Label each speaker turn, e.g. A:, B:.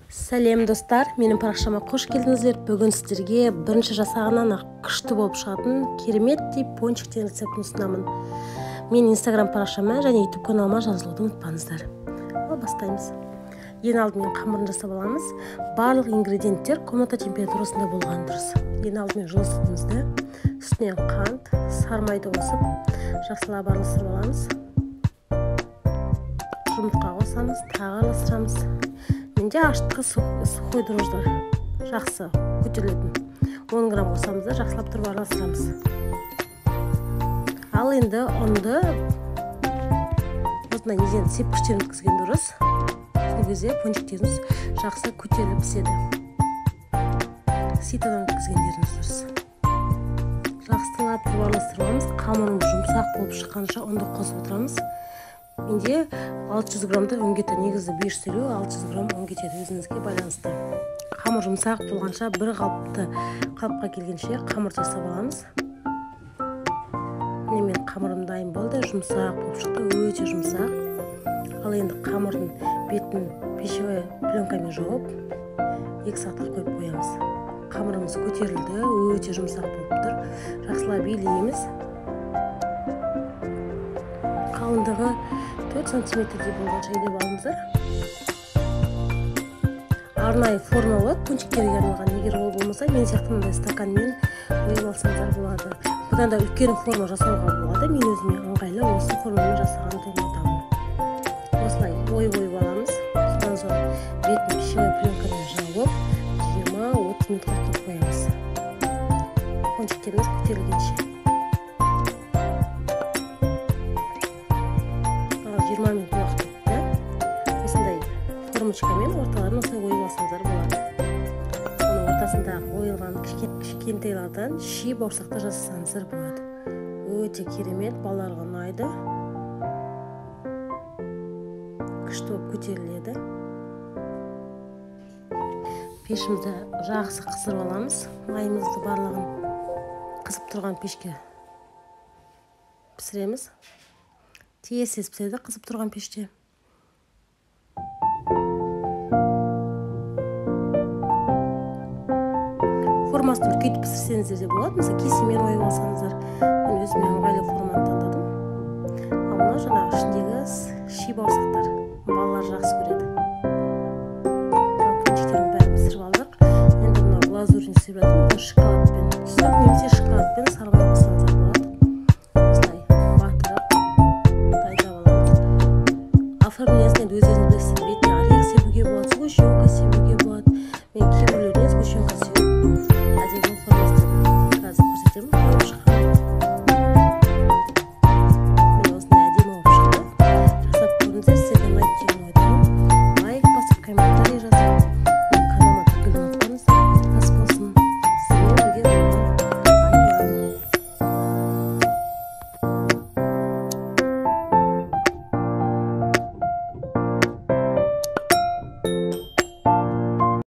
A: Сәлем достар, менің парақшама қош келдіңіздер. Бүгін сіздерге бірінші жасағаннан ақ күшті болып шығатын кереметтей пончиктен рецептін ұсынамын. Мен Instagram парақшама және YouTube каналыма жазылуды ұмытпаңыздар. Ал бастаймыз. Ең алдымен қамырын жасап аламыз. Барлық ингредиенттер комната температурасында болған дұрыс. Ең алдымен жылы сүтімізді, үстінен қант, сары майды қосып, жақсылап араластырып аламыз. Жұмыртқа қосамыз, тағы араластырамыз. Менде ашытқы сухой дрожжылар жақсы көтерілетін. 10 грамм қосамыз да жақсылап тұрып араластырамыз. Ал енді ұнды осындай неден сепкіштен өткізген дұрыс. Сол кезде пончиктеріңіз жақсы көтеріліп піседі. Ситодан өткізгендеріңіз дұрыс. Жақсылап тұрып араластырып аламыз. Қамырымыз жұмсақ болып шыққанша ұнды қосып отырамыз. Менде 600 граммда ұн кетеді. Негізі 550-600 грамм ұн кетеді, өзіңізге байланысты. Қамыр жұмсақ болғанша бір қалыпты қалыпқа келгенше қамыр жасап аламыз. Міне мен қамырым дайын болды, жұмсақ болып шықты, өте жұмсақ. Ал енді қамырдың бетін пищевой пленкамен жауып 2 сағатқа қойып қоямыз. Қамырымыз көтерілді, өте жұмсақ болып тұр. Жақсылап илейміз. Қалыңдығы 4 сантиметрдей болғанша илеп алыңыздар. Арнайы форма болады пончиктерге арналған. Егер ол болмаса, мен сияқты мындай стаканмен ойып алсаңыздар болады. Бұдан да үлкен форма жасауға болады. Мен өзіме ыңғайлы осы формамен жасағанды ұнатамын. Осылай ойып-ойып аламыз. Содан соң бетін пищевой пленкамен жауып 20-30 минутқа қойып қоямыз. Пончиктеріміз көтерілгенше. 20 минут уақыт өтті. Осындай формочкамен орталарын осылай ойып алсаңыздар болады. Оның ортасындағы ойылған кішкентайлардан ши бауырсақтар жасасаңыздар болады. Өте керемет, балаларға ұнайды. Күшті болып көтеріледі. Пешімізді жақсы қыздырып аламыз. Майымызды барлығын қызып тұрған пешке пісіреміз. Тез-тез піседі қызып тұрған пеште. Формасын үлкейтіп пісірсеңіздер де болады. Мысалы, кесемен ойып алсаңыздар. Мен өзіме ыңғайлы форманы таңдадым. Ал мынау жаңағы ішіндегі ши бауырсақтар. Балалар жақсы көреді. Пончиктердің бәрін пісіріп алдық. Енді мынау глазурін істеп жатырмын. Бұл шоколадпен сүт немесе шоколадпен сары май қоссаңыздар болады. Осылай батырып дайындап аламыз. Оформлениесін енді өздеріңіз білесіздер. Бетіне орех себуге болады, сгущенка себуге болады. Мен кейбіреулеріне сгущенка себіп әдемі формасын қазір көрсетемін. Болып шыққан. Міне осындай әдемі болып шықты. Жасап көріңіздер, сіздерге ұнайды деген ойдамын. Лайк басып, комментарий жазып,